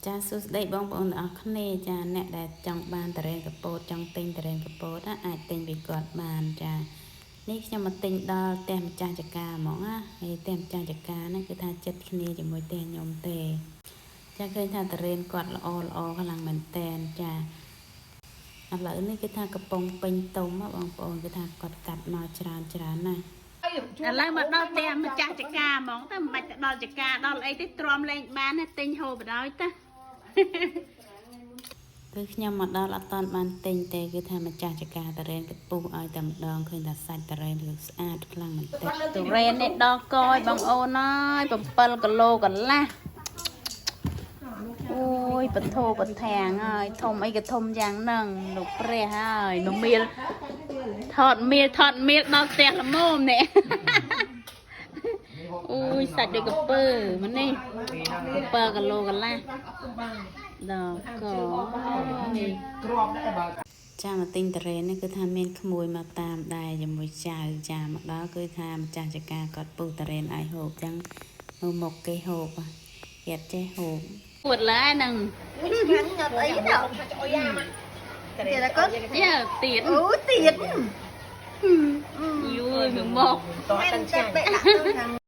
ចាសួស្តីបងប្អូនទាំងអស់គ្នាចាអ្នកដែលចង់បានទុរេនកពោតចង់ទិញទុរេនកពោតណាអាចទិញពីគាត់បានចានេះខ្ញុំមកទិញដល់ផ្ទះម្ចាស់ចការហ្មងណាហើយផ្ទះម្ចាស់ចការហ្នឹងគឺថាចិត្តគ្នាជាមួយផ្ទះខ្ញុំទេចាឃើញថាទុរេនគាត់ល្អល្អខ្លាំងមែនតែនចាឥឡូវនេះគឺថាកំពុងពេញទុំហ៎បងប្អូនគឺថាគាត់កាត់មកច្រើនច្រើនណាស់ ឥឡូវមកដល់ផ្ទះម្ចាស់ចការហ្មងទៅមិនបាច់ទៅដល់ចការដល់អីទេទ្រាំលែងបានទេទិញហូបបណ្ដោយទៅ គឺខ្ញុំមកដល់អត់តាន់បានទិញទេគឺថាម្ចាស់ចការតរេនកពុះឲ្យតែម្ដងឃើញថាសាច់តរេនគឺស្អាតខ្លាំងមែនទែន ទុរេននេះដល់កយបងអូនអើយ7គីឡូកន្លះអូយបន្ធោបធាងហើយធំអីក៏ធំយ៉ាងហ្នឹងលោកព្រះហើយនមៀលថតមៀលថតមៀលដល់ផ្ទះល្មមនេះ អូយសាច់ដូចកពើមកនេះ7គីឡូកន្លះដល់កយ ចាមកទិញតរេននេះគឺថាមានក្មួយមកតាមដែរជាមួយចៅចាមកដល់គឺថាម្ចាស់ចការគាត់ពុះតរេនឲ្យហូបចឹងមើលមុខគេហូបគេអត់ចេះហូប ពួតឡើយហ្នឹង ឆ្ងាញ់អត់អីទេទៀតអរគុណ យ៉ាទៀត អូទៀត យូយមក មែនតែបែកដាក់ទៅខាង